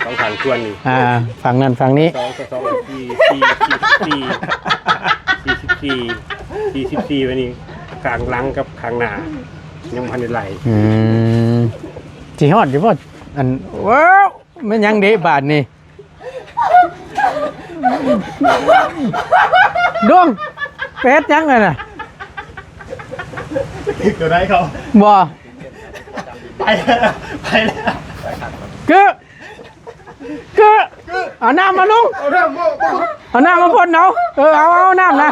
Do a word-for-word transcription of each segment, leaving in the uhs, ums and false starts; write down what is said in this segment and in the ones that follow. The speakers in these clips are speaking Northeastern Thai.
สองข้างส่วนนี่ อ่า ฝั่งนั้นฝั่งนี้ สองต่อสอง สี่ สี่ สี่ สี่ สี่ สี่ สี่ สี่ วันนี้ ข้างหลังกับข้างหน้า ยังบ่ทันได้ไล่ อืม สิฮอดอยู่บ่ อัน ว้าว แม่นหยังเด้บาดนี่ ดวง ไปเฮ็ดหยังนั่นน่ะ ตัวไหนเขา บ่ ไปแล้ว ไปแล้ว กึ กึ เอาน้ำมาลง เอาน้ำมา เอาน้ำมาพ่นเอา เออ เอา เอาน้ำนะ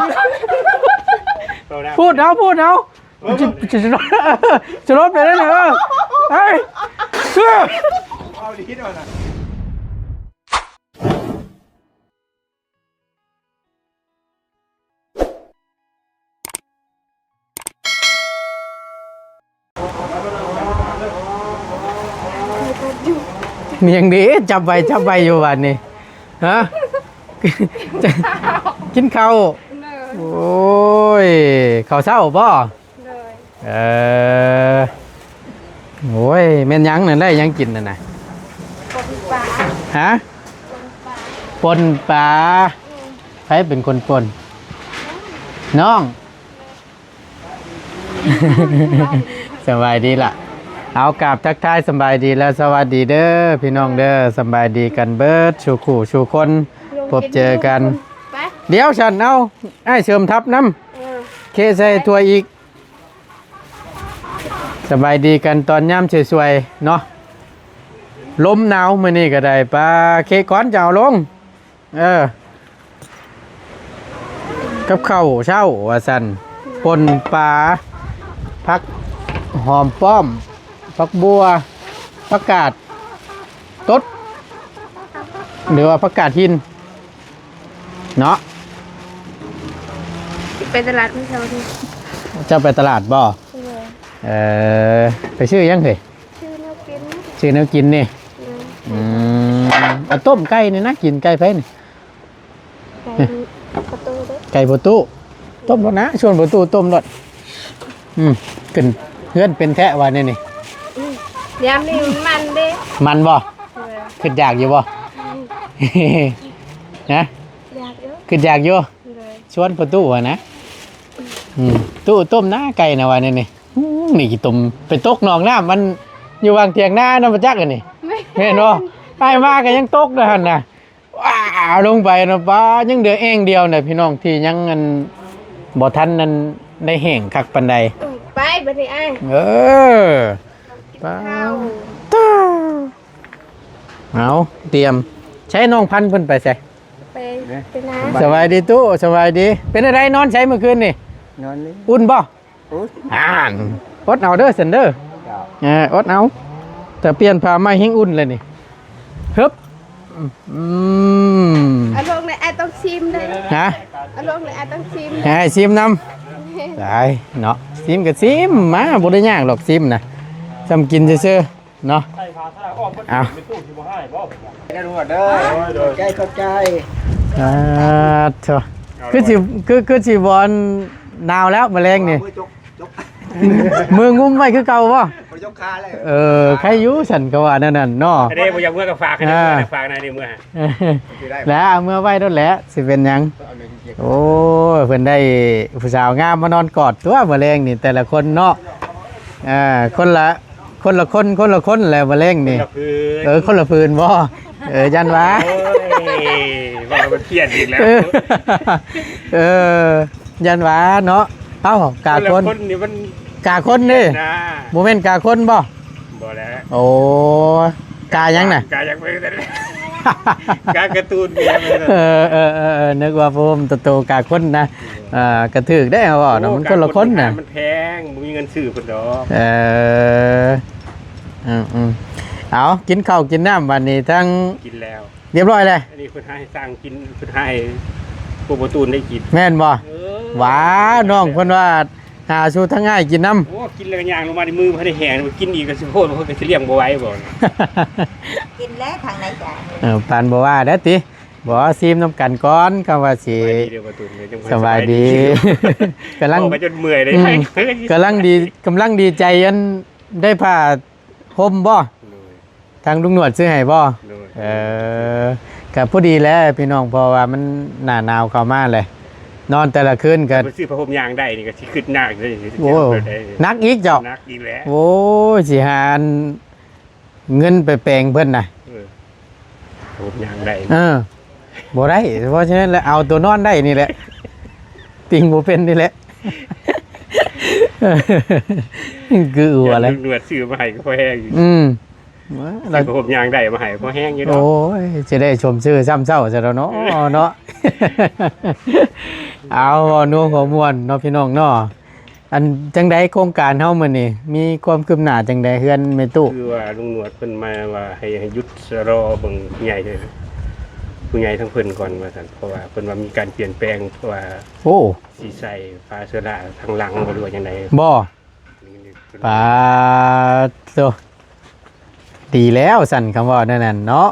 เอาน้ำ พูดเอา พูดเอา จะ จะ จะ จะลดไปแล้วเนี่ย เออ เฮ้ย กึ เอาดีหน่อยนะ มีหยังดี จับไว้ จับไว้อยู่บาดนี่ ฮะ กินข้าว เลย โอ้ย ข้าวเช้าบ่ เลย เออ โอ้ย แม่นหยังนั่น ได้หยังกินนั่นน่ะ ปนปลา ฮะ ปนปลา ปนปลา อืม ใครเป็นคนปน น้อง สบายดีล่ะ เอากราบทักทายสบายดีและสวัสดีเด้อพี่น้องเด้อ สบายดีกันเบิดสู่คู่สู่คน พบเจอกัน ไป เดี๋ยวฉันเอา อ้ายเสริมทัพนำ เออ เคใส่ถ้วยอีก สบายดีกันตอนยามสวยๆ เนาะ ลมหนาวมื้อนี้ก็ได้ ปลาเคก่อนจะเอาลง เออ กับข้าวเช้าว่าซั่น ปนปลา ผักหอมป้อม ผักบัว ผักกาดตด หรือว่าผักกาดหิน เนาะ ไปตลาดมื้อเช้านี้ เจ้าไปตลาดบ่ เออ เออ ไปซื้อหยังเฮ้ย ซื้อแนวกิน ซื้อแนวกินนี่ เออ อืม เอาต้มไก่นี่นะ กินไก่ไผนี่ ไก่ประตูเด้อ ไก่ประตู ต้มโลดนะ ชวนประตูต้มโลด อืม ขึ้นเฮือนเป็นแท้ว่าแนวนี่ อืม ยามนี้มันเด้ มันบ่ เออ คิดอยากอยู่บ่ อืม นะ อยากอยู่ คิดอยากอยู่ เลย ชวนประตูอะนะ อืม ตู้ต้มนะไก่นะว่าแนวนี่ อืม นี่ขี้ตม ไปตกหนองน้ำมันอยู่วางเถียงนานะ บ่จักอันนี้ แม่น แม่นบ่ อ้ายมาก็ยังตกนะหั่นน่ะ ว้าว ลงไปนะ ปลายังเหลือแอ่งเดียวนะพี่น้อง ที่ยังอันบ่ทันนั้นได้แห้งคักปานใด เออ ไปบัดนี้อ้าย เออ กินข้าว ปลา เอาเตรียม ใช้น้องพันธุ์เพิ่นไปไส ไป ไปนา สบายดีตู้ สบายดี เป็นอะไร นอนไสเมื่อคืนนี่ นอนนี่ อุ่นบ่ โอ๊ย อ่าน อดเอาเด้อซันเด้อ เจ้า เออ อดเอา แต่เปลี่ยนผ้าใหม่แฮงอุ่นเลยนี่ ฮึบ อืม เอาลงเลย อ้ายต้องชิมเลย ฮะ เอาลงเลย อ้ายต้องชิม ให้ชิมนำ ได้เนาะ ชิมก็ชิมมา บ่ได้ยากหรอกชิมนะ ซ้ำกินซื่อๆ เนาะ เอา ได้รู้เด้อ ขอบใจ ขอบใจ อ่า เถอะ คือสิ คือ คือสิบ่อนหนาวแล้วมื้อแลงนี่ มือจก จก มืองุ้มไว้คือเก่าบ่ บ่จกขาเลย เออ ใครอยู่ซั่นก็ว่าแนวนั้นเนาะ อันนี้บ่อยากเมือก็ฝากให้ อ่า เมือฝากนะนี่เมือ สิได้ แล้วเอาเมือไว้โลดแหละ สิเป็นหยัง เอาเลย โอ้ย เพิ่นได้ผู้สาวงามมานอนกอดตัวมื้อแลงนี่ แต่ละคนเนาะ อ่า คนละ คนละคน คนละคนแหละมื้อแลงนี่ คนละผืน เออ คนละผืนบ่ เออ ย่านว่า โอ้ย ว่ามันเพี้ยนอีกแล้ว เออ เออ ย่านว่าเนาะ เอ้า กาคน คนละคนนี่มัน กาคนนี่ นะ บ่แม่นกาคนบ่ บ่แล้ว โอ้ กาหยังน่ะ กาหยังไปแต่ กาการ์ตูนเนี่ย เออ เออ เออ เออ นึกว่าพวกมันโตๆ กาคนนะ อ่า กะถืกได้เอาบ่เนาะ โอ้ มันคนละคนน่ะ กาคนนี่มันแพง บ่มีเงินซื้อเพิ่นดอก เออ อืม อืม เอา กินข้าวกินน้ำบัดนี้ทั้ง กินแล้ว เรียบร้อยเลย อันนี้เพิ่นให้สั่งกิน เพิ่นให้พวกการ์ตูนได้กิน แม่นบ่ เออ ว้า น้องเพิ่นว่า หาสู่ทั้งอ้ายกินนำ โอ้ กินแล้วก็ย่างลงมาในมือบ่ทันได้แห้ง กินอีกก็สิโพด เพิ่นก็สิเลี้ยงบ่ไหวบ่ กินแล้วทางไหนจ้ะ เออ ปานบ่ว่าเด้อติ บ่ ชิมนำกันก่อน คำว่าสิ สบายดีเด้อการ์ตูนเด้อ จังหวะ สบายดี สบายดี กำลัง เว้าไปจนเมื่อยเลย อืม กำลังดี กำลังดีใจอันได้ผ้าห่มบ่ โดย ทางลุงหนวดซื้อให้บ่ โดย เออ ก็พอดีแหละพี่น้อง เพราะว่ามันหน้าหนาวเข้ามาเลย นอนแต่ละคืนก็ ไปซื้อผ้าห่มยางได้นี่ก็สิขึ้นหนักเลย โอ้ สิเอาไปได้ หนักอีกเจ้า หนักอีกแล้ว โอ้ย สิหาอันเงินไปแปลงเพิ่นน่ะ เออ ผ้าห่มยางได้ เออ บ่ได้ เพราะฉะนั้นแล้วเอาตัวนอนได้นี่แหละ ติงบ่เป็นนี่แหละ คืออัวเลย ลุงหนวดซื้อมาให้ก็พอแห้งอยู่ อืม ซื้อผ้าห่มยางได้มาให้พอแห้งอยู่ดอก โอ้ย จะได้ชมชื่อซ้ำเศร้าซะแล้วเนาะ เนาะ เอา เว้านัวหัวม่วนเนาะพี่น้องเนาะ อันจังใดโครงการเฮามื้อนี้ มีความคืบหน้าจังใดเฮือนแม่ตู้ คือว่าลุงหนวดเพิ่นมาว่าให้ ให้หยุดชะลอเบิ่งผู้ใหญ่เด้อ ผู้ใหญ่ทั้งเพิ่นก่อนว่าซั่น เพราะว่าเพิ่นว่ามีการเปลี่ยนแปลง เพราะว่า โอ้ สิใส่ฝาโซล่าร์ทางหลังบ่รู้ว่าจังใด บ่ ปาดโธ่ ดีแล้วสั่นคำว่านั่นน่ะเนาะ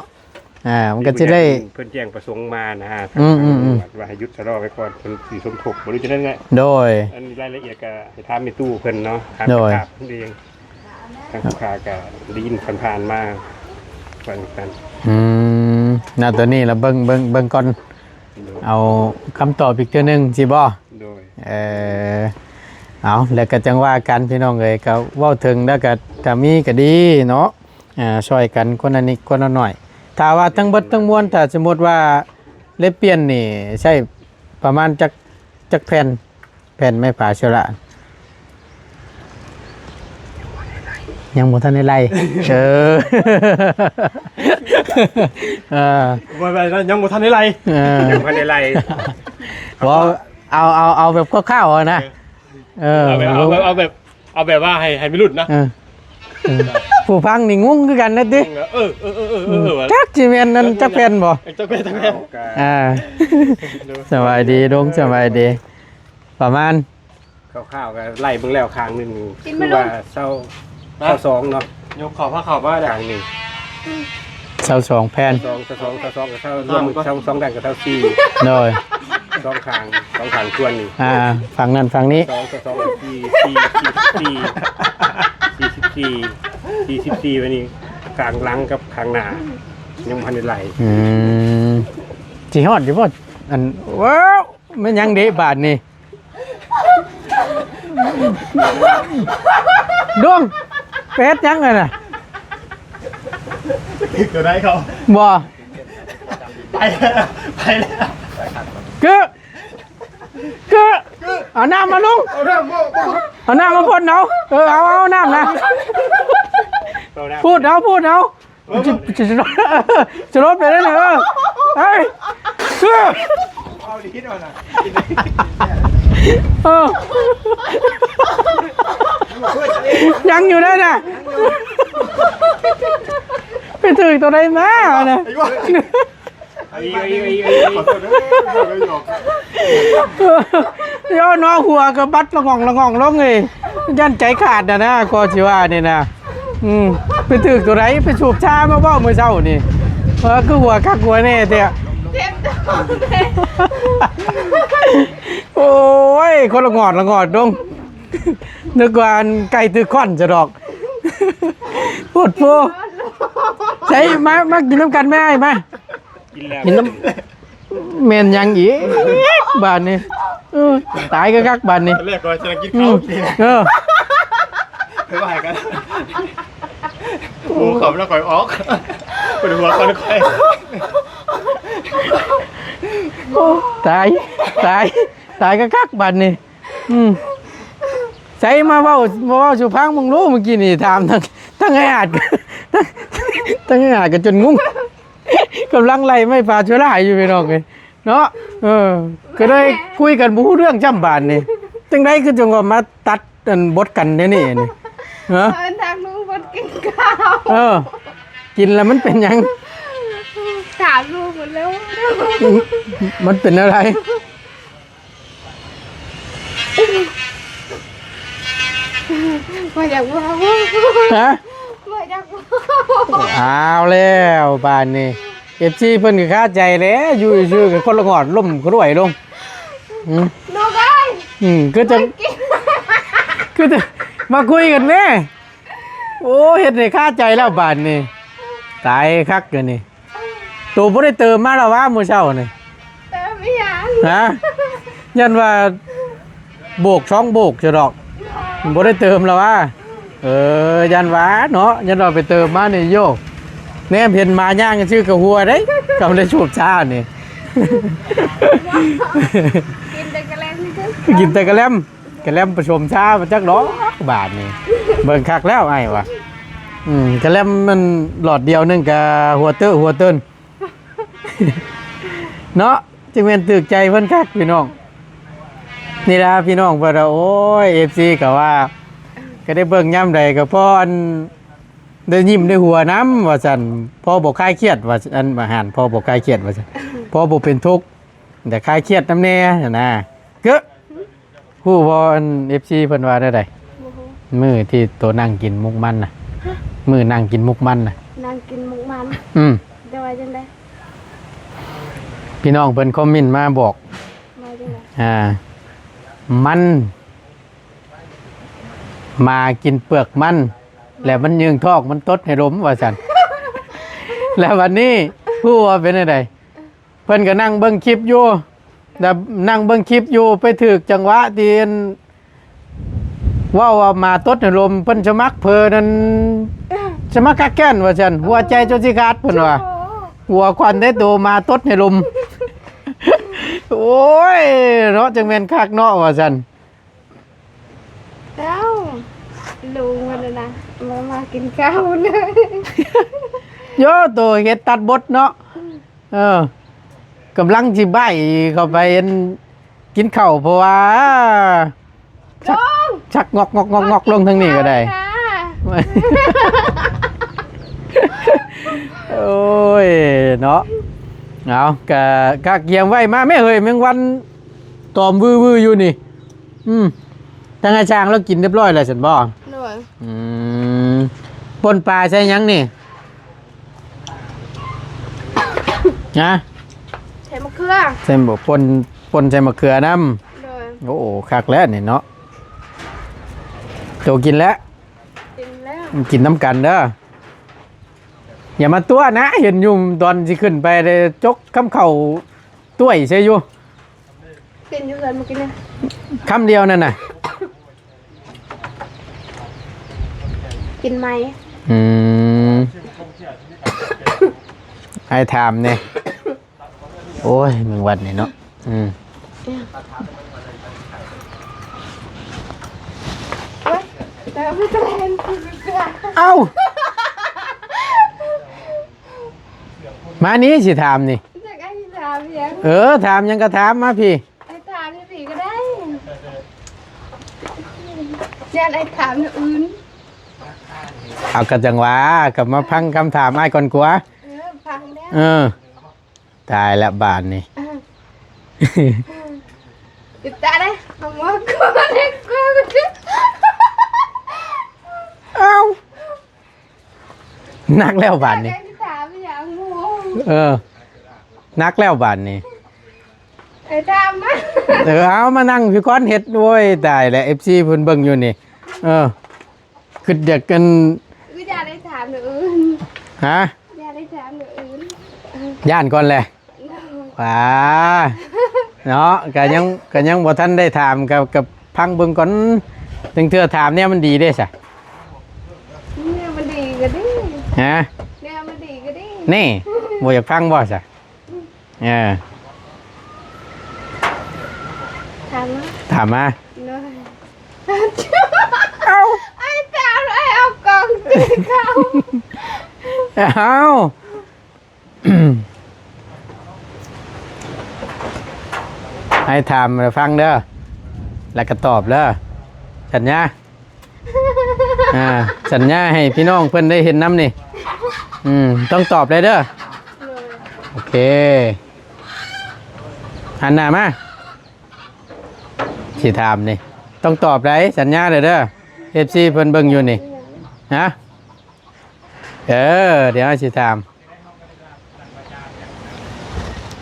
อ่า มันก็สิได้ เพิ่นแจ้งประสงค์มานะฮะ อืม อืม อืม ว่าให้หยุดชะลอไว้ก่อน เพิ่นสิสมทบบ่รู้จังได๋แหละ โดย อันนี้รายละเอียดก็ให้ถามแม่ตู้เพิ่นเนาะ ถาม โดย ถามเพิ่นเอง ทางผู้ค้าก็ได้ยินผ่านๆมาว่าซั่น อืม ณ ตอนนี้ละเบิ่ง เบิ่ง เบิ่งก่อน โดย เอาคำตอบอีกเทื่อหนึ่งสิบ่ โดย เออ เอา แล้วก็จังว่ากันพี่น้องเอ้ย ก็เว้าถึงแล้วก็ ถ้ามีก็ดีเนาะ อ่า ช่วยกันคนละนิดคนละหน่อย ถ้าว่าทั้งเบิดทั้งมวล ถ้าสมมุติว่าเล็บเปลี่ยนนี่ใช้ประมาณจัก จักแผ่น แผ่นไม้ฝาเชอร่า ยังบ่ทันได้ไล่ เออ เออ บ่เป็นไรนะ ยังบ่ทันได้ไล่ เออ ยังบ่ทันได้ไล่ บ่ เอา เอา เอาแบบคร่าวๆเอานะ เออ เอาแบบ เอาแบบ เอาแบบ เอาแบบว่าให้ ให้มีรุ่นนะ เออ เออ ผู้ฟังนี่งงคือกันนะติ เออ เออ เออ เออ เออ เออ เออ จักสิแม่นนั่นจักแผ่นบ่ จักแผ่น จักแผ่น อ่า สบายดีลุง สบายดี ประมาณ คร่าวๆก็ไล่เบิ่งแล้วข้างหนึ่ง กินไหม คือว่า ลูก เศร้า ฮะ เศร้าสองเนาะ ยกขอบผ้าขาวมาได้ ข้างหนึ่ง เศร้าสองแผ่น สอง เศร้าสอง เศร้าสองกับเศร้า รวม เศร้าสองด้านกับเศร้าสี่ โดย สองข้าง สองข้างทวนนี่ อ่า ฝั่งนั้นฝั่งนี้ สอง เศร้าสอง สี่ สี่ สี่ สี่ สี่ สี่ สี่ สี่ วันนี้ ข้างหลังกับข้างหน้า ยังบ่ทันได้ไล่ อืม สิฮอดอยู่บ่ อัน ว้าว แม่นหยังเด้บาดนี่ ดวง ไปเฮ็ดหยังนั่นน่ะ ตัวใดเขา บ่ ไปแล้ว ไปแล้ว กึ กึ เอาน้ำมาลุง เอาน้ำมา เอาน้ำมาพ่นเอา เออ เอา เอาน้ำนะ เอาน้ำ พูดเอา พูดเอา จะ จะ จะ จะลบไปแล้วเนี่ย เออ เฮ้ย เออ เออ ยังอยู่ได้น่ะ ไปถือตัวใดมาน่ะ เอาอีก เอาอีก เอาอีก เอาอีก ขอโทษเด้อ เราหยอก ย่อน้อหัวก็บัดละง่องละง่องลงเลย ย่านใจขาดน่ะนะ ก็สิว่านี่นะ อืม ไปถือตัวไหน ไปสูบชามาบ่มื้อเช้านี่ เออ คือหัวคักหัวแน่แท้ เจ็บท้องเลย โอ้ย คนละงอดละงอดดง นึกว่าอันไก่ถือค้อนจะดอก โพดโพ ใส่มา มากินน้ำกันแม่อ้ายมา กินแล้ว กินน้ำ แม่นหยังอีก บาดนี้ เออ ตายก็คักบาดนี้ ตอนแรกก็จะกิน อื ข้าว ม กิน เออ ไปไหว้กัน โอ้ ขอบแล้วค่อยออก เป็นหัวกันค่อย โอ้ ตาย ตาย ตายก็คักบาดนี้ อืม ใส่มาเว้า มาเว้าสู่ฟังมึงรู้เมื่อกี้นี่ ถามทั้ง ทั้งไอ้อาด ทั้ง ทั้งไอ้อาดก็จนงง กำลังไล่ไม้ปลาชั่วร้ายอยู่พี่น้องเอ้ย เนาะ เออ ก็ได้คุยกันบ่รู้เรื่องจ้ำบาดนี่ จังได๋คือจังว่ามาตัดอันบทกันแนวนี้นี่ ฮะ เอิ้นทางลุงเพิ่นกินข้าว เออ กินแล้วมันเป็นหยัง ถามลุงหมดแล้ว มันเป็นอะไร บ่อยากเว้า ฮะ บ่อยากเว้า เอาแล้วบาดนี้ เอฟซี เพิ่นก็คาใจแหละ อยู่ซื่อๆก็คนละงอด ล้มกระดวยลง อืม ลูกเอ้ย อืม คือจะ มันกิน คือจะ มาคุยกันแม่ โอ้ เฮ็ดให้คาใจแล้วบาดนี้ ตายคักเดี๋ยวนี้ โตบ่ได้เติมมาแล้ววะมื้อเช้านี่ เติมอีหยัง ฮะ ยันว่าโบกสองโบกซะดอก บ่ได้เติมแล้ววะ เออ ยันว่าเนาะ ยันว่าไปเติมมานี่โย แนมเห็นหมาย่างซื่อกะหัวเด้ กำลังสูบซ่านี่ กินแต่กะแลม กินแต่กะแลม กะแลมผสมซ่ามาจักดอกบาดนี่ เบิ่งคักแล้วอ้ายว่ะ อืม กะแลมมันหลอดเดียวหนึ่งกะหัวเต๊อะหัวเติ้น เนาะ จึงแม่นถูกใจเพิ่นคักพี่น้อง นี่ล่ะพี่น้องเพิ่นว่า โอ้ย เอฟซี ก็ว่า ก็ได้เบิ่งยามใดก็พออัน ได้ยิ้มได้หัวนำว่าซั่น พอบ่คลายเครียดว่าซั่น อันอาหารพอบ่คลายเครียดว่าซั่น พอบ่เป็นทุกข์ แต่คลายเครียดนำแน่หั้นนะ เก้อ ฮู้บ่อัน เอฟซี เพิ่นว่าแนวใด บ่ฮู้ มื้อที่โตนั่งกินหมกมันน่ะ มื้อนั่งกินหมกมันน่ะ นั่งกินหมกมัน อืม แต่ว่าจังใด พี่น้องเพิ่นคอมเมนต์มาบอก ว่าจังใด อ่า มัน หมากินเปลือกมัน แล้วมันยืงทอกมันตดให้ลมว่าซั่น แล้ววันนี้ฮู้ว่าเป็นจังใด เพิ่นก็นั่งเบิ่งคลิปอยู่ แล้วนั่งเบิ่งคลิปอยู่ ไปถูกจังหวะที่อัน เว้าว่าหมาตดให้ลม เพิ่นสมัครเพิ่นนั่น สมัครคักแค้นว่าซั่น หัวใจจนสิขาดเพิ่นว่า หัวควันได้โตหมาตดให้ลม โอ้ย เนาะ จังแม่นคักเนาะว่าซั่น เอ้า ลุงมันน่ะนะ มา มากินข้าวเลย โย โตเฮ็ดตัดบทเนาะ อืม เออ กำลังสิใบ้เข้าไปอันกินข้าว เพราะว่า ชัก ลุง ชักงอกงอกงอกงอกลงทางนี้ก็ได้ ลุงนะ โอ้ย เนาะ เอา กะ กะเกียมไว้มาแม่เฮ้ย แมงวันตอมวื้อๆอยู่นี่ อืม ทางอาจารย์เรากินเรียบร้อยแล้วซั่นบ่ โดย อืม ป่นปลาใส่หยังนี่ ฮะ ใส่มะเขือ ใส่บ่ ป่น ป่นใส่มะเขือนำ โดย โอ้โห คักแล้วนี่เนาะ โตกินแล้ว กินแล้ว กินนำกันเด้อ อย่ามาตั๋วนะ เห็นอยู่ตอนสิขึ้นไปเลย จกคำเข้าต้วยใส่อยู่ กินอยู่เฮือนเมื่อกี้เนี่ย คำเดียวนั่นน่ะ กินไหม อืม ให้ถามเนี่ย โอ้ย แมงวันนี่เนาะ อืม เอ้ย แต่ไม่เป็นไร เอ้า มานี่สิถามนี่ อยากให้ถามหยัง เออ ถามหยังก็ถามมาพี่ ไอ้ถามนี่พี่ก็ได้ ย่านไอ้ถามอย่างอื่น เอากะจังหวะ กลับมาฟังคำถามอ้ายก่อนกว่า เออ ฟังแล้ว เออ ตายละบาดนี่ เออ ติดตาได้ เอามาก่อน เอ้า หนักแล้วบาดนี่ ถามอย่างงง เออ หนักแล้วบาดนี่ ไอ้ถามมา เออ เอามานั่งพี่ก้อนเฮ็ด โอ้ย ตายแล้ว เอฟซี เพิ่นเบิ่งอยู่นี่ เออ คืออยากกัน คืออย่าได้ถามอย่างอื่น ฮะ อย่าได้ถามอย่างอื่น ย่านก่อนแหละ ว้า เนาะ ก็ยัง ก็ยังบ่ทันได้ถาม กับ กับฟังเบิ่งก่อน ถึงเทื่อถามเนี่ยมันดีเด้ซะ เนี่ยมันดีก็ดี ฮะ เนี่ยมันดีก็ดี นี่ บ่อยากฟังบ่ซะ เออ ถามมา ถามมา เนาะ เอ้า ไอ้ถามไอ้เอากล่องตีเขา เอ้า ให้ถามแล้วฟังเด้อ แล้วก็ตอบเด้อ สัญญา อ่า สัญญาให้พี่น้องเพิ่นได้เห็นนำนี่ อืม ต้องตอบเลยเด้อ โอเค หันหน้ามา สิถามนี่ ต้องตอบได้ สัญญาเลยเด้อ เอฟซี เพิ่นเบิ่งอยู่นี่ ฮะ เออ เดี๋ยวสิถาม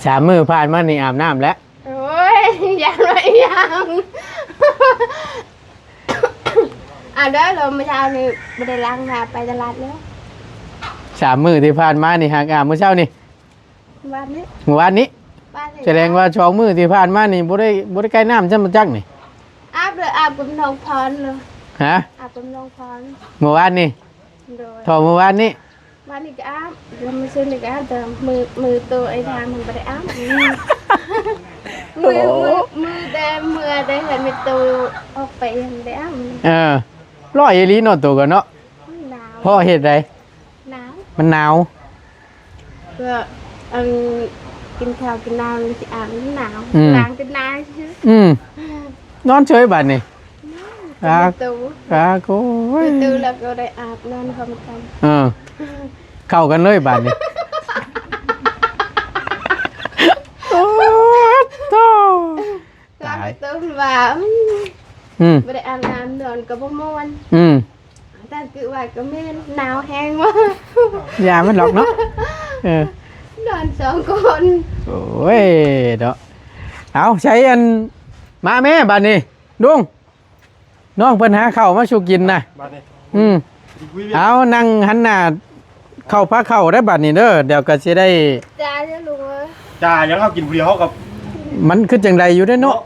สามมื้อผ่านมานี่อาบน้ำแล้ว โอ้ย ยังไม่ยัง อ่ะเด้อ ลมเช้านี่บ่ได้ล้างหน้าไปตลาดแล้ว สามมื้อที่ผ่านมานี่หากอาบมื้อเช้านี่ วันนี้ เมื่อวานนี้ วันนี้ แสดงว่าสองมื้อที่ผ่านมานี่บ่ได้ บ่ได้ไกลน้ำจ้ำจักนี่ อาบเลย อาบกับน้องพรเลย ฮะ อาบกับน้องพร เมื่อวานนี่ โดย ถอดเมื่อวานนี้ วันนี้ก็อาบ แล้วมื้อซื่อนี้ก็อาบ แต่มือ มือตัวไอ้ทางมันบ่ได้อาบ มือ มือ มือแต่เมื่อได้เห็นมีตัวออกไปยังได้อาบ เออ ร้อยอีหลีเนาะตัวก็เนาะ หนาว เพราะเหตุใด หนาว มันหนาว เพื่ออันกินข้าวกินน้ำแล้วสิอาบน้ำหนาว อืม ล้างเป็นน้ำซื่อ อืม นอนเฉยบัดนี่ นอน อ่า เป็นประตู อ่า โอ้ย ประตูแล้วก็ได้อาบนอนพร้อมกัน เออ เข้ากันเลยบัดนี่ โอ้โธ่ ตาย ล้างประตูว่า อืม อืม บ่ได้อาบน้ำนอนก็บ่ม่วน อืม แต่คือว่าก็แม่นหนาวแฮงว่ะ อย่ามันหรอกเนาะ เออ นอนสองคน โอ้ย เนาะ เอาใช้อัน มาแม่บัดนี้ ลุง น้องเพิ่นหาข้าวมาสู่กินนะ บัดนี้ อืม เอานั่งหันหน้า เข้าพาเข้าได้บัดนี้เด้อ เดี๋ยวก็สิได้ จ้าเด้อลุงเอ้ย จ้า ยังเอากินผู้เดียวเขากับ มันคือจังใดอยู่เด้อเนาะ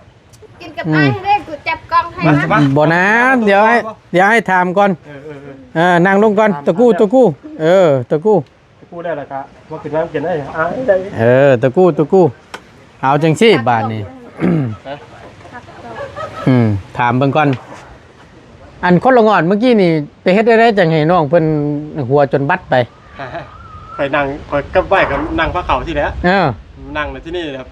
กินกับ อืม อ้ายเด้อ กูจับกล้องให้ มา นะ มา บ่นะ เดี๋ยวให้ เดี๋ยวให้ถามก่อน เออ เออ เออ เออ นั่งลงก่อน ถาม ตะกู้ ถาม ตะกู้ เออ ตะกู้ ตะกู้ได้แล้วกะ มากินน้ำกินได้ อ่ะ ได้ เออ ตะกู้ ตะกู้ เอาจังซี่บาดนี้ ฮะ อืม ถามเบิ่งก่อน อันคนละงอนเมื่อกี้นี่ ไปเฮ็ดได้จังให้น้องเพิ่นหัวจนบัดไป ไปนั่ง ข้อยกับไหว้กับนั่งพาเขาที่แหละ เออ นั่งในที่นี่แบบ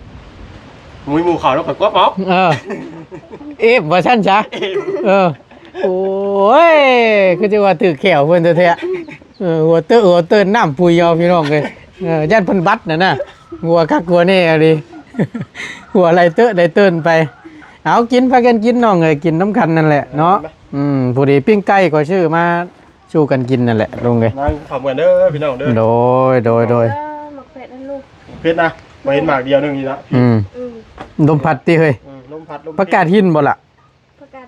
มีหมู่เขาแล้วข้อยกวบเอา เออ เอฟว่าซั่นซะ เอฟ เออ โอ้ย คือจะว่าถือแขวเพิ่นแท้ๆ เออ หัวเตอะหัวเตินน้ำปุยเอาพี่น้องเอ้ย เออ ย่านเพิ่นบัดน่ะนะ หัวคักหัวแน่เลย หัวไหลเตอะไหลเตินไป เอากิน พากันกินน้องเอ้ย กินน้ำกันนั่นแหละเนาะ อืม ผู้ดีปิ้งไก่ก็ซื้อมาสู่กันกินนั่นแหละลุงเอ้ย นั่งขำกันเด้อพี่น้องเด้อ โดย โดย โดย เออ หมากเผ็ดนะลูก เผ็ดนะ มาเห็นหมากเดียวหนึ่งนี่ละ อืม อืม ลมพัดติเฮ้ย อืม ลมพัดลม ผักกาดหินบ่ล่ะ ผักกาด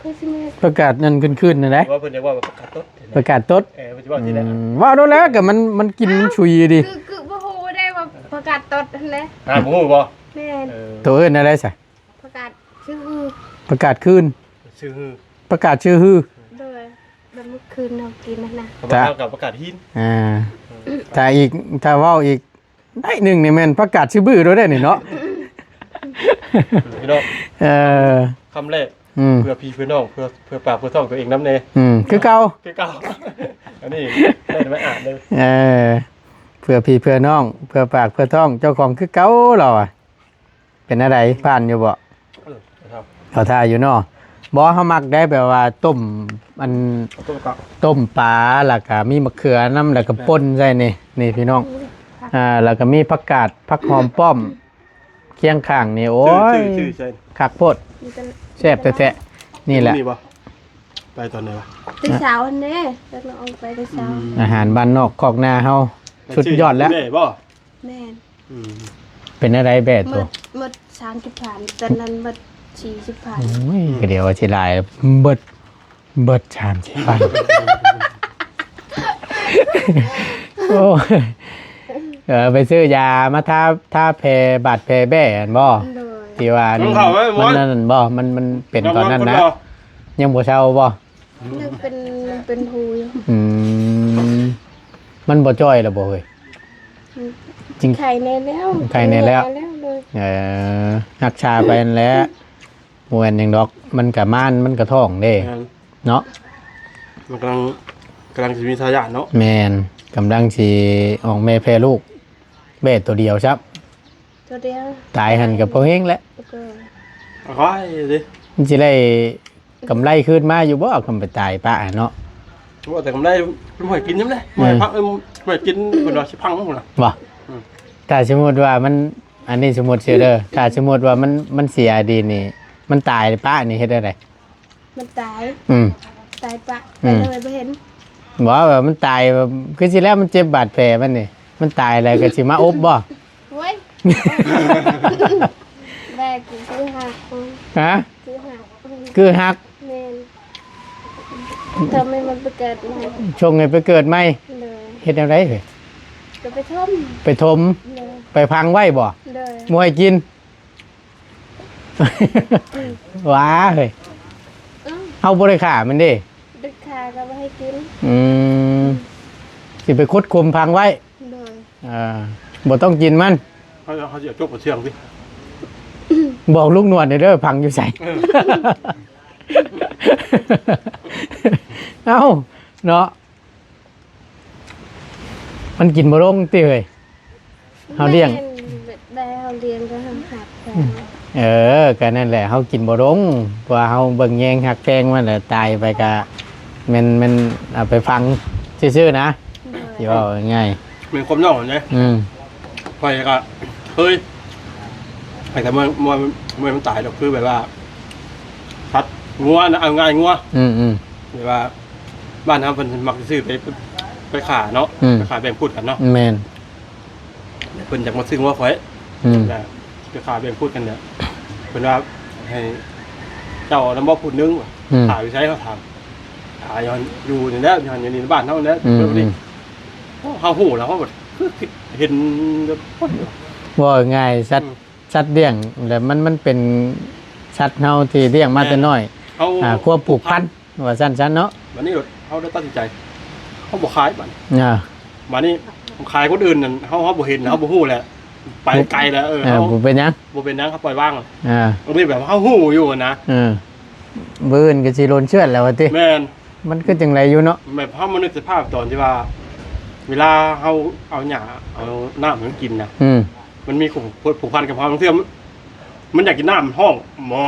คือสิแม่น ผักกาดนั่นคืนๆนั่นแหละ ว่าเพิ่นจะว่าผักกาดตด ผักกาดตด เออ เพิ่นจะว่าที่ไหน อืม ว่าโดนแล้วก็มัน มันกินมันชุยดี คือ คือบ่ฮู้ได้ว่าผักกาดตดนั่นแหละ อ่า บ่ฮู้บ่ แม่น เออ ตัวอื่นอะไรซะ ผักกาดชื่อฮือ ผักกาดคืน ชื่อฮือ ผักกาดชื่อฮือ โดย แล้วเมื่อคืนเรากินนั่นนะ เขาบอกเท่ากับผักกาดหิน อ่า ถ้าอีก ถ้าเว้าอีก ได้หนึ่งนี่แม่นผักกาดชื่อบื้อด้วยได้นี่เนาะ พี่น้อง เออ คำแรก อืม เพื่อพี่เพื่อน้อง เพื่อ เพื่อปากเพื่อท้องตัวเองน้ำแน่ อืม คือเก่า คือเก่า อันนี้ได้มาอ่านเลย เออ เพื่อพี่เพื่อน้อง เพื่อปากเพื่อท้อง เจ้าของคือเก่าเราอะ เป็นอะไร ผ่านอยู่บ่ เออ ครับ เขาท่าอยู่เนาะ บ่ เขามักได้แบบว่าต้ม อัน ต้มกับ ต้มปลา แล้วก็มีมะเขือนำ แล้วก็ป่นใส่นี่ นี่พี่น้อง อ่า แล้วก็มีผักกาด ผักหอมป้อม เคียงข้างนี่ โอ้ย ชื่อ ชื่อ ชื่อใช่ คักโพด มีแต่ แซ่บแท้ๆ นี่แหละ มีบ่ ไปตอนไหนวะ แต่เช้าอันนี้ แล้วเราเอาไปแต่เช้า อืม อาหารบ้านนอกคอกนาเฮา สุดยอดแล้ว แม่บ่ แม่น อืม เป็นอะไรแบด หม ตัว ด หมดสามสิบพัน ตอนนั้นหมดสี่สิบพัน โอ้ย ก็เดี๋ยวว่าสิหลาย เบิด เบิดสามสิบพัน โอ้ย เออ ไปซื้อยามาทา ทาแผลบาดแผลแบ้หั่นบ่ โดย ที่ว่าอัน ของเขาไว้หมด มันนั่นบ่ มัน มันเป็นตอนนั้นนะ ยังบ่เซาบ่ ยังเป็น เป็นหูอยู่ อืม มันบ่จ่อยแล้วบ่เฮ้ย อืม จริง ไข้แน่แล้ว ไข้แน่แล้ว ไข้แน่แล้วเลย เออ รักษาไปนั่นแหละ บ่แม่นหยังดอก มันกะมาน มันกะท้องเด้ แม่น เนาะ มันกำลัง กำลังสิมีทายาทเนาะ แม่น กำลังสิออกแม่แพร่ลูก แบ้ตัวเดียวซับ ตัวเดียว ตายหั่นกะพอแฮงแหละ แล้วก็ เอาไว้สิ มันสิได้กำไรคืนมาอยู่บ่ คันไปตายปะเนาะ ว่าแต่กำไรมันหอยกินยามใด เออ หอยพัก เอิ่ม หอยกินเพิ่นว่าสิพังพุ่นน่ะ บ่ อืม ถ้าสมมุติว่ามัน อันนี้สมมุติซื่อเด้อ ถ้าสมมุติว่ามัน มันเสียดีนี่ มันตายปะนี่เฮ็ดจั่งใด มันตาย อืม ตายปะ อืม ไปเลยบ่เห็น บ่ ว่ามันตายแบบ คือสิแล้วมันเจ็บบาดแผลมันนี่ มันตายแล้วก็สิมาอบบ่ โอ้ย แบกคือหัก ฮะ คือหัก คือหัก แม่น ทำให้มันไปเกิดใหม่ ชงให้ไปเกิดใหม่ เลย เฮ็ดแนวใดเฮ้ย ก็ไปถม ไปถม เลย ไปพังไว้บ่ โดย บ่ให้กิน ว้าเฮ้ย เอ้า เฮาบ่ได้ฆ่ามันเด้ บ่ได้ฆ่าก็บ่ให้กิน อืม สิไปขุดขุมพังไว้ โดย อ่า บ่ต้องกินมัน เขา เขาสิเอาจกเอาเชื่องสิ บอกลุงหนวดหน่อยเด้อ พังอยู่ไส เออ เอ้า เนาะ มันกินบ่ลงติเฮ้ย เฮาเลี้ยง แม่น แบบเฮาเลี้ยงก็เฮาฮักแพง เออ ก็นั่นแหละ เฮากินบ่ลง เพราะว่าเฮาเบิ่งแยงฮักแพงมันแหละ ตายไปก็แม่น แม่นเอาไปฝังซื่อๆนะ โดย สิเว้าง่ายๆ แม่นความนอกนั่นเด้ อืม ข้อยก็เคย แต่เมื่อ เมื่อ เมื่อมันตายดอก คือแบบว่า สัตว์งัวนะ เอาง่ายงัว อืม อืม แบบว่า บ้านเฮาเพิ่นมักซื้อไป ไปฆ่าเนาะ อืม ไปฆ่าแบ่งพูดกันเนาะ แม่น เพิ่นอยากมาซื้องัวข้อย อืม นะ ไปฆ่าแบ่งพูดกันเนี่ย เพิ่นว่าให้เจ้าเอานำบ่พูดนึง อืม ฆ่าอยู่ไสเขาถาม ฆ่าอยู่หั่น อยู่นี่แหละ อยู่หั่น อยู่นี่บ้านเฮานี่แหละ อืม เพิ่นว่านี่ อืม โอ้ เฮาฮู้แล้ว เฮาก็คือเห็นแบบ ว่าง่าย สัตว์ อืม สัตว์เลี้ยง แล้วมัน มันเป็นสัตว์เฮาที่เลี้ยงมาแต่น้อย เฮา อ่า ความผูกพัน ว่าซั่นๆเนาะ บัดนี้เฮาได้ตัดสินใจ เฮาบ่ขายบัดนี้ อ่า บัดนี้ขายคนอื่นนั่น เฮา เฮาบ่เห็น เฮาบ่ฮู้แหละ ไปไกลแล้ว เออ เออ เฮา บ่เป็นหยัง บ่เป็นหยัง เฮาปล่อยวาง อ่า อันนี้แบบเฮาฮู้อยู่นะ เออ มื้ออื่นก็สิหล่นเชือดแล้วว่าติ แม่น มันคือจั่งใดอยู่เนาะ แบบเฮามานึกสภาพตอนที่ว่า เวลาเฮาเอาหญ้า เอาน้ำให้มันกินนะ อืม มันมีผูก ผูกพันกับเฮา บางเทื่อมัน มันอยากกินน้ำ มันฮ้อง หมอ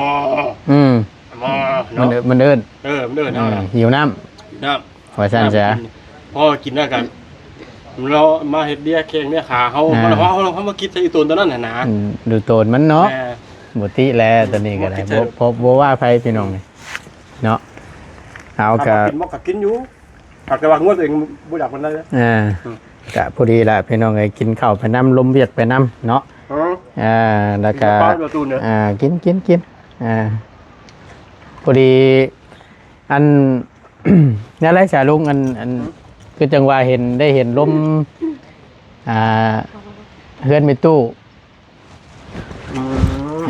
อืม หมอ มัน เนาะ มันเอิ้น เออ มันเอิ้น เออ เฮาน่ะ หิวน้ำ หิวน้ำ ว่าซั่นซะ น้ำกิน พอกินแล้วกัน เรามาเฮ็ดเลียแข้งเลียขาเฮา อ่า เฮา เฮา เฮามาคิดใส่อีตนตัวนั้นน่ะนะ อืม ดูโตนมันเนาะ แม่ บ่ติแหละ อืม ตัวนี้ก็ได้ บ่คิดใส่ บ่ บ่ บ่ว่าไผพี่น้องนี่ เนาะ เอา ถ้า ก็ บ่กินบ่ก็กินอยู่ หากแต่ว่างวดตัวเองบ่อยากปานใดเด้อ อ่า อืม ก็พอดีล่ะพี่น้องเอ้ย กินข้าวไปนำ ลมเวียกไปนำเนาะ อืม อ่า แล้วก็ กินข้าวปลาตัวเนี่ย อ่า กิน กิน กิน อ่า พอดี อัน แนวใดสาลุง อัน อัน อืม คือจั่งว่าเห็น ได้เห็นลม อ่า เฮือนแม่ตู้ อืม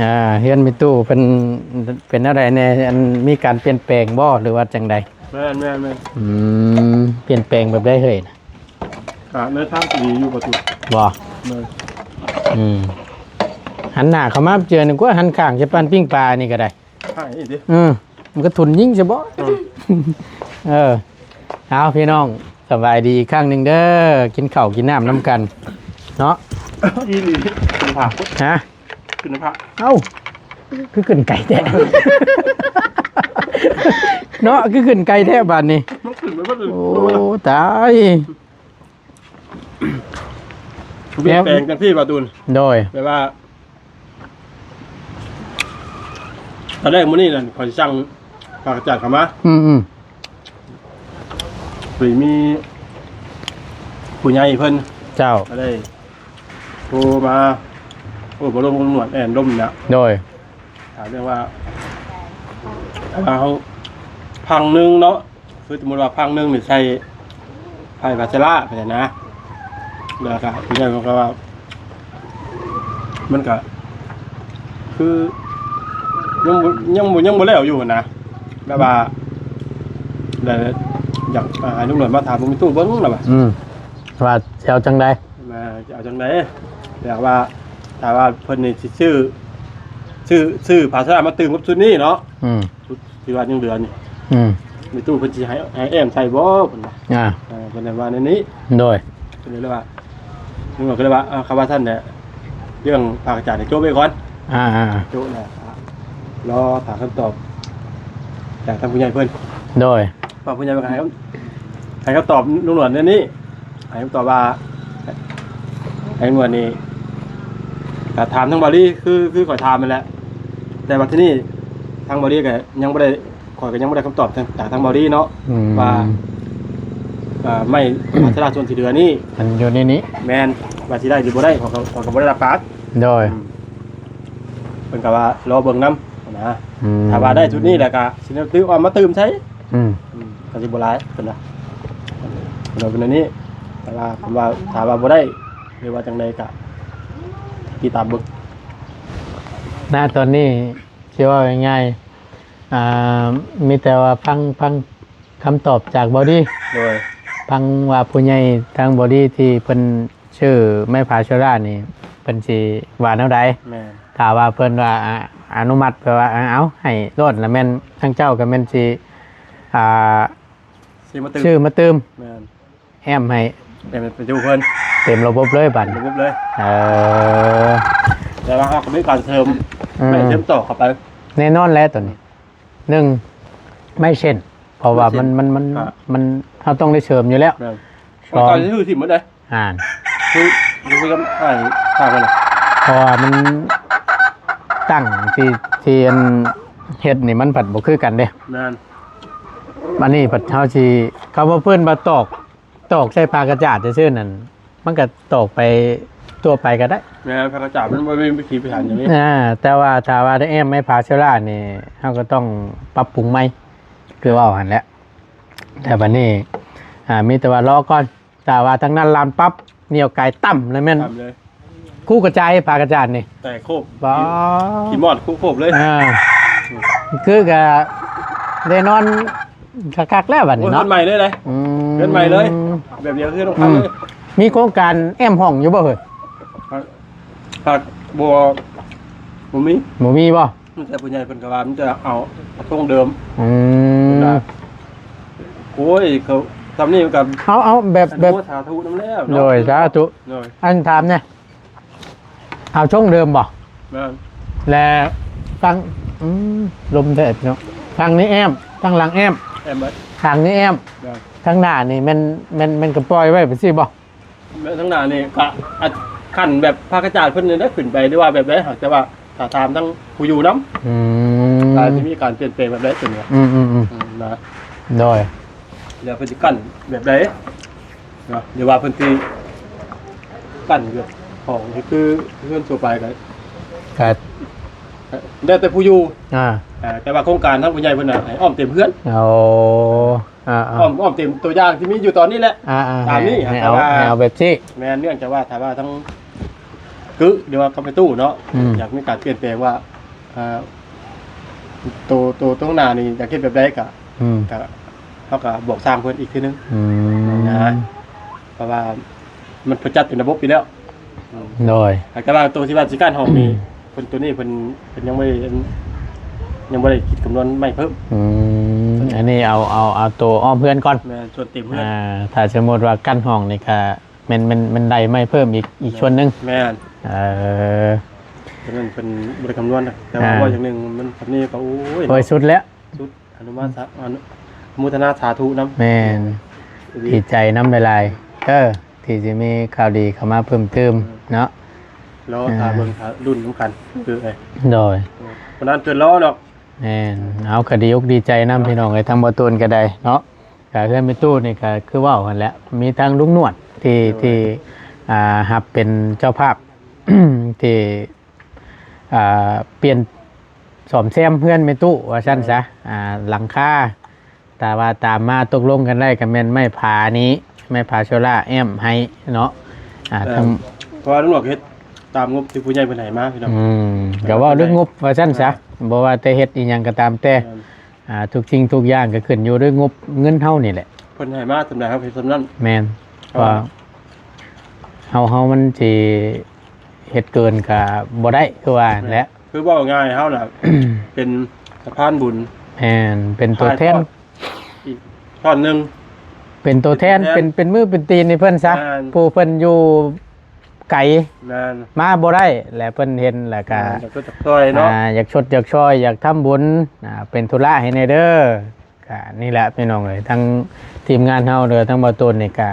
อ่า เฮือนแม่ตู้เพิ่นเป็นแนวใดแน่ อันมีการเปลี่ยนแปลงบ่ หรือว่าจั่งใด แม่นๆๆ อืม เปลี่ยนแปลงแบบใดเฮ้ย อ่า ในทางที่ดีอยู่บ่ตุ บ่ แม่น อืม หันหน้าเข้ามาเจือหนึ่ง กว่าหันข้างจะปานปิ้งปลานี่ก็ได้ ใช่ดิ อืม มันก็ทุนยิ่งซะบ่ อืม เออ เอาพี่น้อง สบายดีอีกครั้งหนึ่งเด้อ กินข้าวกินน้ำนำกัน เนาะ อีหลี ขึ้นผัก ฮะ ขึ้นผัก เอ้า คือขึ้นไกลแท้ เนาะ คือขึ้นไกลแท้บาดนี้ มันขึ้นไปบ่ถึง โอ้ ตาย เปลี่ยนแปลงจังซี่บ่ตูน โดย แปลว่า ตอนแรกมื้อนี้นั่นข้อยสั่งผักกาดเข้ามา อืมๆ พอดีมีผู้ใหญ่เพิ่น เจ้า ก็ได้โทรมา โอ้ บ่ลมหนวดแอนลมเนี่ย โดย ถามเรื่องว่า ว่าเฮาพังหนึ่งเนาะ คือสมมุติว่าพังหนึ่งนี่ใส่ไพ่บาเซล่าไปนะ แล้วก็ผู้ใหญ่เพิ่นก็ว่า มันก็ คือ ยังบ่ ยังบ่ ยังบ่แล้วอยู่นะ แบบว่า แล้วอยาก อ่า ให้ลุงหน่อยมาถามลุงตู้เบิ่งแล้วว่า อืม ว่าสิเอาจั่งใด มาจะเอาจั่งใด แต่ว่า ถ้าว่าเพิ่นนี่สิซื้อ ซื้อ ซื้อภาชนะมาตื่มกับชุดนี้เนาะ อืม ชุดที่ว่ายังเหลือนี่ อืม แม่ตู้เพิ่นสิให้ ให้แอมใส่บ่เพิ่นว่า อ่า เออ เพิ่นว่าแนวนี้ โดย เพิ่นเลยว่า ลุงก็เลยว่า เออ คำว่าซั่นแหละ เรื่องผักกาดนี่โจ๊ะไว้ก่อน อ่าๆ โจ๊ะแหละ รอถามคำตอบ จากทางผู้ใหญ่เพิ่น โดย ว่าผู้ใหญ่เพิ่นให้คำ ให้คำตอบลุงหนวดแนวนี้ ให้คำตอบว่า ให้ลุงหนวดนี่ ก็ถามทางบ่าวลี คือ คือข้อยถามนั่นแหละ แต่ว่าทีนี้ทางบ่าวลีก็ยังบ่ได้ ข้อยก็ยังบ่ได้คำตอบจาก จากทางบ่าวลีเนาะ อืม ว่า อ่า ไม้ ภาชนะส่วนที่เหลือนี่ มันอยู่ในนี้ แม่น ว่าสิได้หรือบ่ได้ ข้อยก็ ข้อยก็บ่ได้รับปาก โดย อืม เพิ่นก็ว่ารอเบิ่งนำนะ อืม ถ้าว่าได้ชุดนี้แล้วก็สิได้ตื่ม เอามาตื่มใส่ อืม อืม ก็สิบ่หลายเพิ่นว่า เพิ่นว่าเป็นอันนี้ แต่ว่าเพิ่นว่าถ้าว่าบ่ได้ หรือว่าจั่งใดก็ ติดตามเบิ่ง ณ ตอนนี้สิเว้าง่ายๆ อ่า มีแต่ว่าฟัง ฟังคำตอบจากบอดี้ โดย ฟังว่าผู้ใหญ่ทางบอดี้ที่เพิ่นชื่อไม้ผาโชล่านี่ เพิ่นสิว่าแนวใด แม่น ถ้าว่าเพิ่นว่า อ่า อนุมัติ แปลว่า อ่า เอา ให้โลด แล้วแม่นทางเจ้าก็แม่นสิ อ่า ซื้อมาตื่ม ซื้อมาตื่ม แม่น แอมให้ แอมไปอยู่เพิ่น เต็มระบบเลยบัด เต็มระบบเลย เออ แต่ว่าเราก็มีการเสริม อืม ไม่เสริมต่อเข้าไป แน่นอนแล้วตัวนี้ หนึ่ง ไม่เช่น เพราะว่ามัน ไม่เช่น มัน มัน ครับ มัน เราต้องได้เสริมอยู่แล้ว แม่น สอง ตอนนี้คือถิ่มหมดเลย อ่าน คือ คือก็อ่าน อ่านกันเลย เพราะว่ามันตั้งที่ ที่อันเฮ็ดนี่มันผัดบ่คือกันเด้ แม่น อันนี้ผัดเฮาสิ เขาว่าเพิ่นว่าตอก ตอกใส่ผ้ากระจาดซื่อๆนั่น มันก็ตอกไปทั่วไปก็ได้ แม่น ผ้ากระจาดมันบ่มีพิถีพิถันอย่างนี้ อ่า แต่ว่าถ้าว่าได้แอมไม้ผาโชล่านี่ เฮาก็ต้องปรับปรุงใหม่ คือเว้าหั่นแหละ แต่บัดนี้ อ่า มีแต่ว่ารอก่อน ถ้าว่าทางนั้นลานปั๊บ เหนี่ยวไก่ต่ำเลยแม่น ต่ำเลย คู่กระจายผ้ากระจาดนี่ แต่โคบ บ้า ขี้มอดคู่โคบเลย อ่า คือก็ได้นอนคักๆแล้วบัดนี้เนาะ โอ้ย เรือนใหม่เลยเลย อืม เรือนใหม่เลย แบบเดียวคือต้อง อืม ทำเลย มีโครงการแอมห้องอยู่บ่เฮ้ย ผักบัวบ่มี บ่มีบ่ มันแต่ผู้ใหญ่เพิ่นก็ว่ามันจะเอาช่วงเดิม อืม โอ้ย เขาทำนี่มันก็ เอา เอาแบบ แบบ สาธุ สาธุนำแล้วเนาะ โดย สาธุ โดย อันถามเนี่ย เอาช่วงเดิมบ่ แม่น และตั้ง อืม ลมแดดเนาะ ทางนี้แอม ทางหลังแอม แอมไว้ ทางนี้แอม แม่น ทางหน้านี่แม่น แม่น แม่นก็ปล่อยไว้ไปสิบ่ แม่น ทางหน้านี่ก็อาจขั้นแบบผ้ากระจาดเพิ่นนี่ได้ขึ้นไปหรือว่าแบบใดหากแต่ว่าถ้าถามทั้งผู้อยู่นำ อืม อาจจะมีการเปลี่ยนแปลงแบบใดตัวเนี้ย อืม อืม อืม อืม นะ โดย แล้วเพิ่นสิกั้นแบบใด เนาะ หรือว่าเพิ่นสิกั้นแบบของที่คือเฮือนทั่วไปก็ ครับ แล้วแต่ผู้อยู่ อ่า เอ่อ แต่ว่าโครงการทางผู้ใหญ่เพิ่นน่ะให้อ้อมเต็มเฮือน โอ้ อ่าๆ อ้อม อ้อมเต็มตัวอย่างที่มีอยู่ตอนนี้แหละ อ่าๆ ตามนี้ ให้ ให้เอา แต่ว่า ให้เอาแบบนี้ แม่น เนื่องจากว่าถ้าว่าทั้งกึหรือว่ากับแม่ตู้เนาะ อืม อยากมีการเปลี่ยนแปลงว่า อ่า โต โตตรงหน้านี่อยากเฮ็ดแบบใดก็ อืม ก็ เขาก็บอกช่างเพิ่นอีกทีนึง อืม นะ เพราะว่ามันประจัดเป็นระบบอยู่แล้ว อืม โดย แต่ว่าตัวที่ว่าสิกั้นห้องนี่ อืม เพิ่นตัวนี้เพิ่น เพิ่นยังบ่ได้ ยังบ่ได้คิดคำนวณไม้เพิ่ม อืม อันนี้เอา เอา เอาตัวอ้อมเฮือนก่อน แม่น ส่วนเต็มเฮือน อ่า ถ้าสมมุติว่ากั้นห้องนี่ก็แม่น แม่น แม่นได้ไม้เพิ่มอีก อีกส่วนหนึ่ง แม่น เออ ฉะนั้นเพิ่นบ่ได้คำนวณนะ แต่ว่า อ่า ว่าอย่างหนึ่งมันแบบนี้ก็ โอ้ย โอ้ย สุดแล้ว สุด อนุมาสา อนุ อนุโมทนาสาธุนำ แม่น ดี ดีใจนำหลายๆ เออ ที่สิมีข่าวดีเข้ามาเพิ่มเติม อืม เนาะ รอ อ่า ถ้าเบิ่งถ้ารุ่นนำกัน คือไอ้ โดย วันนั้นจนรอดอก แม่น เอาก็ดีอกดีใจนำพี่น้องเอ้ย ทางบ่ตูนก็ได้เนาะ ก็เฮือนแม่ตู้นี่ก็คือเว้าหั่นแหละ มีทั้งลุงหนวดที่ โดย ที่ อ่า รับเป็นเจ้าภาพ ที่ อ่า เปลี่ยนซ่อมแซมเฮือนแม่ตู้ว่าซั่นซะ อ่า หลังคา แต่ว่าตามมาตกลงกันได้ก็แม่นไม้ผานี้ ไม้ผาโชล่าแอมให้เนาะ อ่า เอ่อ ทั้ง เพราะว่าลุงหนวดเฮ็ดตามงบที่ผู้ใหญ่เพิ่นให้มาพี่น้อง อืม ก็เว้าเรื่องงบว่าซั่นซะ อ่า บ่ว่าแต่เฮ็ดอีหยังก็ตามแต่ แม่น อ่า ทุกสิ่งทุกอย่างก็ขึ้นอยู่ด้วยงบเงินเฮานี่แหละ เพิ่นให้มาส่ำใดเฮาเฮ็ดส่ำนั้น แม่น เพราะว่า ว่าเฮา เฮามันสิเฮ็ดเกินก็บ่ได้ คือว่าแหละ แม่น คือเว้าง่ายเฮาน่ะ เป็นสะพานบุญ แม่น เป็นตัวแทน ถ่ายทอดอีกท่อนหนึ่ง เป็นตัวแทน เป็นตัวแทน เป็น เป็นมือเป็นตีนให้เพิ่นซะ แม่น ผู้เพิ่นอยู่ ไกล แม่น มาบ่ได้ และเพิ่นเห็นแล้วก็ แม่น อยากชดอยากซ่อยเนาะ อ่า อยากชดอยากซ่อย อยากทำบุญ อ่า เป็นธุระให้แหน่เด้อ ก็นี่แหละพี่น้องเอ้ย ทั้งทีมงานเฮาเด้อ ทั้งบ่าวตูนนี่ก็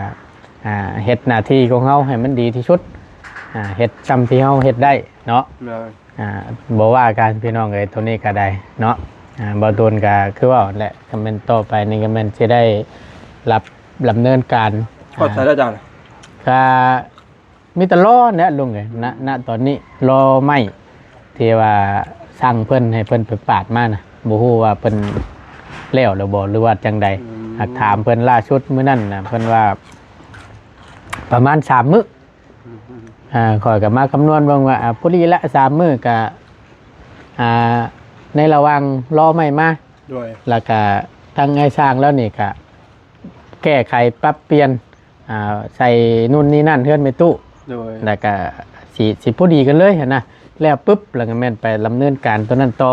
อ่า เฮ็ดหน้าที่ของเฮาให้มันดีที่สุด อ่า เฮ็ดส่ำที่เฮาเฮ็ดได้เนาะ แม่น อ่า บ่ว่ากันพี่น้องเอ้ย ตัวนี้ก็ได้เนาะ อ่า บ่าวตูนก็คือว่าแหละ ก็แม่นต่อไปนี่ก็แม่นสิได้รับดำเนินการ ฮอดไสแล้วอาจารย์ ก็ มีแต่รอเนี่ยลุงเอ้ย ณ ณ ตอนนี้รอไม้ที่ว่าสั่งเพิ่นให้เพิ่นไปปาดมานะ บ่ฮู้ว่าเพิ่นแล้วหรือบ่ หรือว่าจังใด อืม หากถามเพิ่นล่าสุดมื้อนั้นน่ะ เพิ่นว่าประมาณสามมื้อ อืม อ่า ข้อยก็มาคำนวณเบิ่งว่า อ่า พอดีละ สามมื้อก็ อ่า ในระหว่างรอไม้มา โดย แล้วก็ทางไอ้ช่างแล้วนี่ก็แก้ไขปรับเปลี่ยน อ่า ใส่นู่นนี่นั่นเฮือนแม่ตู้ โดย แล้วก็สิ สิพอดีกันเลยหั้นนะ แล้วปุ๊บ แล้วก็แม่นไปดำเนินการตัวนั้นต่อ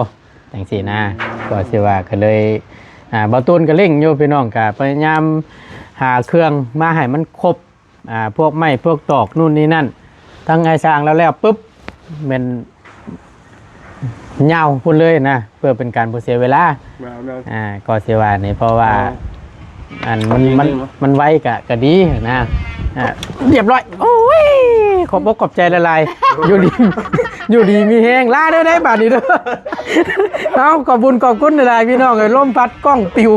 จังซี้นะ อืม ก็สิว่าก็เลย อ่า บ่าวตูนก็เร่งอยู่ พี่น้องก็พยายามหาเครื่องมาให้มันครบ อ่า พวกไม้ พวกตอก นู่นนี่นั่น ทั้งไอ้ช่างแล้ว แล้วปุ๊บ แม่นยาวพุ้นเลยนะ เพื่อเป็นการบ่เสียเวลา ว้าวเนาะ อ่า ก็สิว่านี่ เพราะว่า อ่า อันมัน มัน ดีเนาะ มันไวกะ กะดีนะ อ่า เรียบร้อย โอ้ย ขอบอกขอบใจหลายๆ อยู่ดี อยู่ดีมีแฮง ลาเด้อ ได้บาดนี้เด้อ เอ้า ขอบคุณขอบคุณหลายๆ พี่น้องเอ้ย ลมพัดกล้องปิว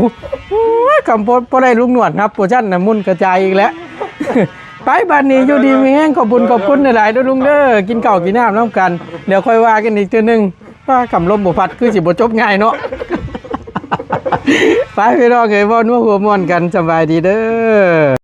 โอ้ย คำพดบ่ได้ลุงหนวดครับ โปรชั่นน่ะมุ่นกระจายอีกแล้ว ไปบาดนี้ อยู่ดีมีแฮง ขอบคุณขอบคุณหลายๆ เด้อลุงเด้อ กินข้าวกินน้ำนำกัน เดี๋ยวค่อยว่ากันอีกเทื่อนึง ว่าคำลมบ่พัดคือสิบ่จบง่ายเนาะ ไปพี่น้องเอ้ย เว้านัวหัวม่วนกัน สบายดีเด้อ